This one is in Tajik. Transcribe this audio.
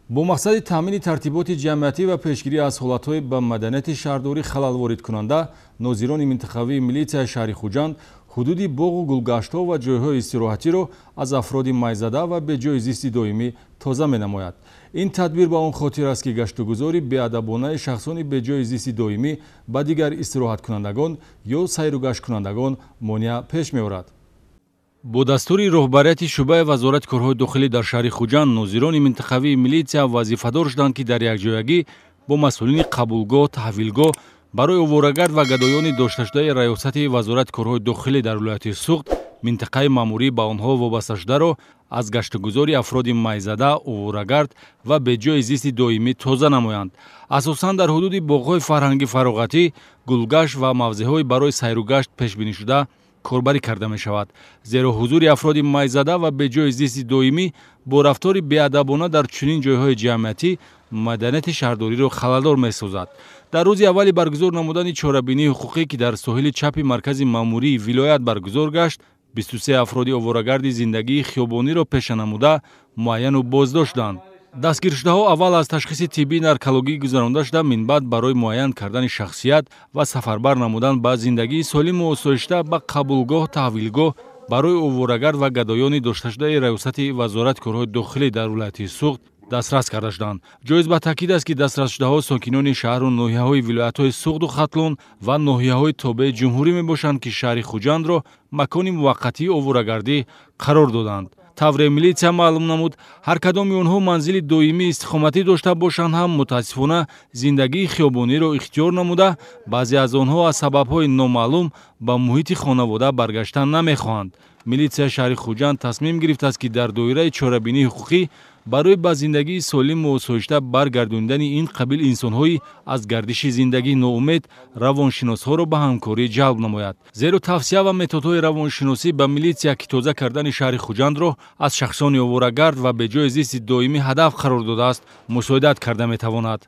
Бо мақсади таъмини тартиботи ҷамъиятӣ ва пешгирӣ аз ҳолатҳои ба маданияти шаҳрдорӣ халалворидкунанда, нозирони минтақавии милитсияи шаҳри Хуҷанд ҳудуди боғу гулгаштҳо ва ҷойҳои истироҳатиро аз афроди майзада ва беҷои зисти доимӣ тоза менамояд. Ин тадбир ба он хотир аст, ки гаштугузори беадабонаи шахсони беҷои зисти доимӣ ба дигар истироҳаткунандагон ё сайругашткунандагон монеа пеш меорад. Бо дастури роҳбарияти шӯъбаи вазорати корҳои дохилӣ дар шаҳри Хуҷанд, нозирони минтақавии милитсия вазифадор шуданд, ки дар якҷоягӣ бо масъулини қабулгоҳ, таҳвилгоҳ барои оворагард ва гадоёни дошташудаи раёсати вазорати корҳои дохилӣ дар вилояти Суғд минтақаи маъмурӣ ба онҳо вобасташударо аз гаштугузори афроди майзада, оворагард ва беҷои зисти доимӣ тоза намоянд. Асосан дар ҳудуди боғҳои фарҳангӣ фароғатӣ, гулгашт ва мавзеъҳои барои сайругашт пешбинишуда корбарӣ карда мешавад, зеро ҳузури афроди майзада ва беҷои зисти доимӣ бо рафтори беадабона дар чунин ҷойҳои ҷамъиятӣ маданияти шаҳрдориро халалдор месозад. Дар рӯзи аввали баргузор намудани чорабинии ҳуқуқӣ, ки дар соҳили чапи маркази маъмурии вилоят баргузор гашт, 23 афроди оворагарди зиндагии хиёбониро пеша намуда муайяну боздошт шуданд. Дастгиршудаҳо аввал аз ташхиси тиббии наркологӣ гузаронда шуда, минбаъд барои муайян кардани шахсият ва сафарбар намудан ба зиндагии солиму осоишта ба қабулгоҳ, таҳвилгоҳ барои оворагард ва гадоёни дошташудаи раёсати вазорати корҳои дохилӣ дар вилояти Суғд дастрас карда шуданд. Ҷоиз ба таъкид аст, ки дастрасшудаҳо сокинони шаҳру ноҳияҳои вилоятҳои Суғду Хатлон ва ноҳияҳои тобеи ҷумҳурӣ мебошанд, ки шаҳри Хуҷандро макони муваққатии оворагардӣ қарор доданд. Тавре милитсия маълум намуд, ҳар кадоми онҳо манзили доимии истиқоматӣ дошта бошанд ҳам, мутаассифона зиндагии хиёбониро ихтиёр намуда, баъзе аз онҳо аз сабабҳои номаълум ба муҳити хонавода баргаштан намехоҳанд. Милитсияи шаҳри Хуҷанд тасмим гирифтааст, ки дар доираи чорабинии ҳуқуқӣ барои ба зиндагии солиму осоишта баргардонидани ин қабил инсонҳои аз гардиши зиндагӣ ноумед равоншиносҳоро ба ҳамкорӣ ҷалб намояд. Зеро тавсия ва методҳои равоншиносӣ ба милитсия, ки тоза кардани шаҳри Хуҷандро аз шахсони оворагард ва беҷои зисти доимӣ ҳадаф қарор додааст, мусоидат карда метавонад.